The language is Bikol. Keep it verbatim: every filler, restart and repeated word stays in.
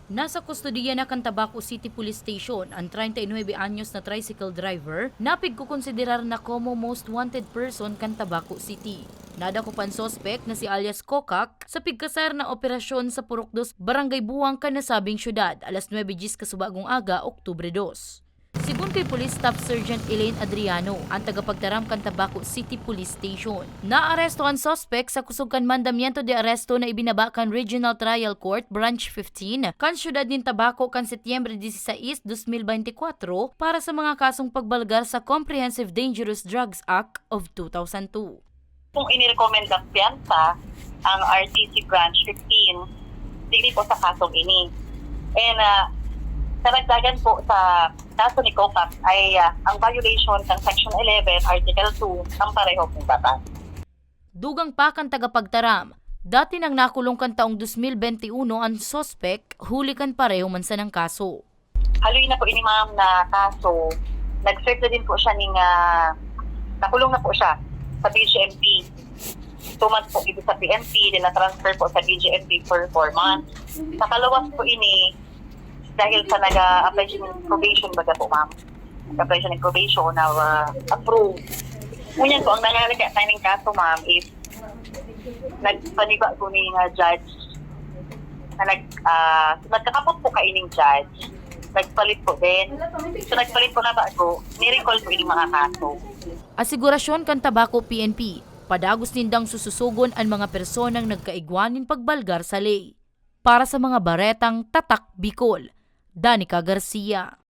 Nasa kustodiya na kan Tabaco City Police Station an treinta y nuebe anyos na tricycle driver na pigkokonsiderar na komo most wanted person kan Tabaco City. Nadakop an suspek na si alias Kokak sa pigkasayar na operasyon sa Purok Dos, Barangay Buwang kan nasabing syudad, alas nuebe diyes kasubagong aga, Oktubre dos. Sigon kay Police Staff Sergeant Elaine Adriano, an tagapagtaram kan Tabaco City Police Station, naaresto an suspek sa kusog kan mandamiento de aresto na ibinaba kan Regional Trial Court Branch fifteen kan siyudad nin Tabaco kan Setyembre dieciséis, dos mil beintikwatro para sa mga kasong pagbalgar sa Comprehensive Dangerous Drugs Act of two thousand two. Kung inirekomenda piyansa ang R T C Branch fifteen, digdi po sa kasong ini. And, ah, karagdagan po sa kaso ni Kokak ay, ah, ang violation ng Section eleven, Article two, ang pareho pong batas. Dugang pa kan tagapagtaram, dati nang nakulong kan taong dos mil bente uno an suspek, huli kan pareho man sanang kaso. Haloy na po ini, ma'am, na kaso, nag-serve na din po siya ning, ah, nakulong na po siya sa B J M P. Two months po dito sa P N P, then na-transfer po sa B J M P for four months. Nakaluwas po ini dahil sa nag-a-apply siya ng probation, baga po, ma'am. Nag-apply siya ng probation na, ah, approve. Ngunyan po, ang nangyari kaya sa ining kaso, ma'am, is nagpanibago ni nga judge na nag-, ah, nagkakapot po kaining judge. Nagpalit po din. So, nagpalit po na bago, ni-recall po ining mga kaso. Asigurasyon kan Tabaco P N P, padagos nindang sususugon an mga personang nagkaigwa nin pagbalgar sa ley. Para sa mga baretang Tatak Bicol, Danica Garcia.